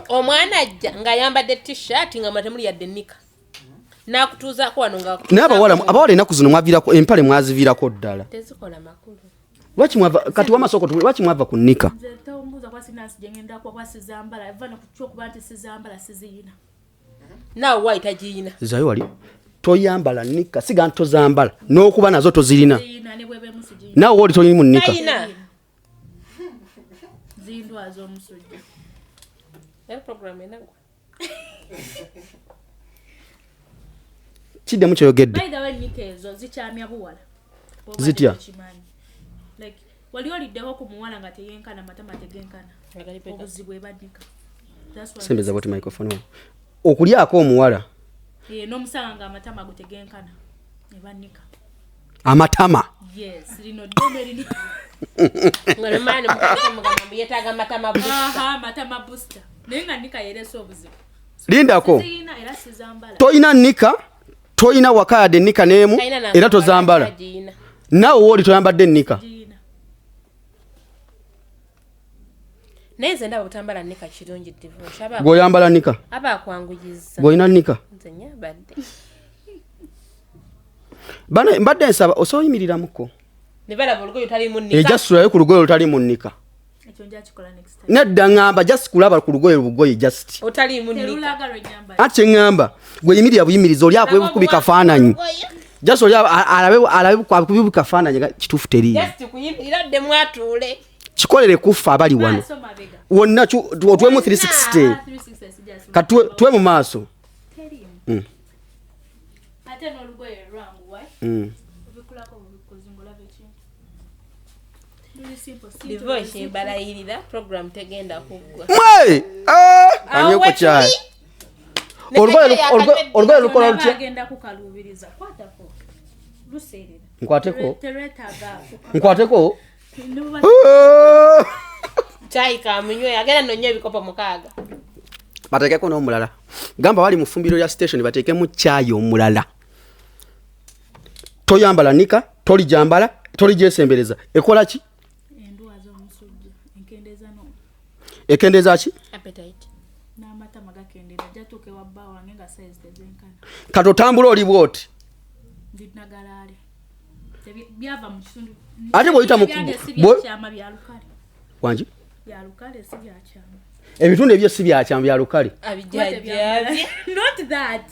Omwana ajja ng'ayambadde t-shirt nga mula temuli yadde nika, n'akutuuzaako wano nga Naye abawala ennaku zino mwaviirako empale, mwaziviirako ddala. Tezikola makulu. Lwaki mwava kati wamasoko? Lwaki mwava ku nika? Nze tombuuza kuba sina nsi gyengenda kuba, kuba sizambala. Va nokukyokuba nti sizambala, siziyina. Naawe waayi tagiyina. Zayo wali toyambala nika, siga nti tozambala, n'okuba nazo tozirina. Ziyina ne bweba emu sigiyina. Naawe wooli toli mu nika. Tayina. Zindwaza omusujja. Naye program enagwa. Kiddemu kyoyogedde. By the way, nika ezo zikyamya buwala. Bw'oba Zitya? tekimanyi. Like wali oliddeko ku muwala nga teyenkana, matama tegenkana, obuzibu eba nika. That's why. Sembeza bwoti microphone wano. Okulyako omuwala. Eh, n'omusanga nga amatama go tegenkana, eba nika. Amatama? Yes, lino ddene, lino. Nga nomala nemukasa mugamba mbu yeetaaga matama booster. Aha, matama booster, naye nga nika yereese obuzibu. Lindako. Siziyina era sizambala. Toyina nika, toyina waka yadde nika n'emu. Talina na. Era tozambala. Tagiyina. Naawe wooli toyambadde nika. Giyina. Naye nze ndaba butambala nika kirungi, divorce aba Gweoyambala nika? Aba akwanguyiza. Gweolina nika? Nze nyambadde. Bana, mbadde nsaba osobola oyimiriramuko. Ne balaba olugoye otalimu nika. Ejasulayo ku lugoye olutali mu nika. Ekyo njakikola next time. Nedda, ŋŋamba just kulaba ku lugoye, lugoye just. Otalimu nika. Terulaga lwenyambala. Anti kyeŋŋamba, gwe yimirira buyimiriza, oli akubi kafaananyi, just oli alabe akubi kafaananyi nga kituufu teriiyo. Just kuyimirira ddemu atuule. Kikolere kuffe abali wano. Maaso, mabega. Wonna otuwemu 360. Ah, 360 sijasoma. Kati tuwe mu maaso. Teriimu. Ate n'olugoye lwanguwa. Obikulako bubikuzi ng'olaba ekintu. Luli simple, simple. Divorce mbalayirira, program tegenda kuggwa. Mwe! Awo Anywe ku wetuli. kyayi. Olugoye lukola Olaba lutya? agenda kukaluubiriza, kwatako, luseerera. Nkwateko? Terwetaaga. Nkwateko? Ne Eh! Kyayi kamunywe, agenda nonywa ebikopo 6. Bateekeko n'omulala. Gamba bali mu ffumbiro lya station, bateekemu kyayi omulala. Toyambala nika, tolijambala, toligyesembereza. Ekola ki? Endwaza omusujja, enkendeeza no Ekendeeza ki? Appetite. N'amatama gakendeera. Jatuuka ewa bba wange nga size tezenkana. Kati otambula oli bwoti. Ndi nagalaale. Byava mu kitundu. Ate bw'oyita mu Ebyange si byakyama, bya lukale. Wangi? Bya lukale, si byakyama. Ebitundu ebyo si byakyama, bya lukale. Abijajjabye. Not that.